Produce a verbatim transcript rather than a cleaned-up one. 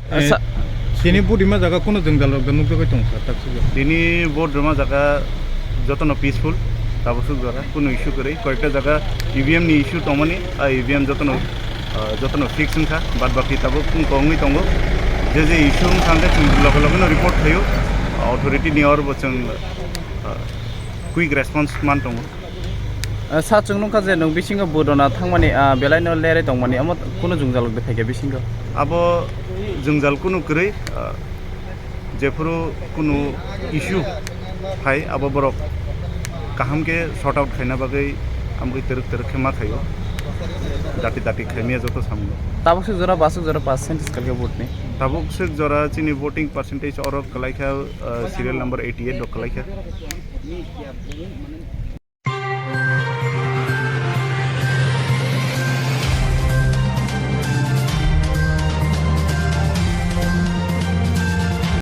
Eh, sa- tini budima jaga kunu jwngjal rok da nukjagwi tong kha, tak sujak. Tini budima jaga jotono peaceful, tabuk suk jora kunu issue kwrwi, koyekta jaga E V M ni issue tongmani, a E V M jotono, ah, jotono fix wngkha, bad baki tabuk wng kongwi tongo. Je je issue wngkha hwnkhe chwng loge loge no report khaio, authority ni oro bo chwng, ah, quick response man tongo. Ah, sa chwng nukha je nwng bisingo budona thangmani, ah, belaino lerwi tongmani, omo kunu jwngjal de phaikha bisingo? Abo jwngjal kunu kwrwi, ah, jephuru kunu issue phai, abo borok kaham khe sort out khaina bagwi amgwi twrwk twrwk khe ma khaio, dati dati khaimya joto samung. Tabuk suk jora, basuk jora percentage kalkhe vote ni? Tabuk suk jora chini voting percentage oro kwlaikha, ah, serial number eighty eight rok kwlaikha.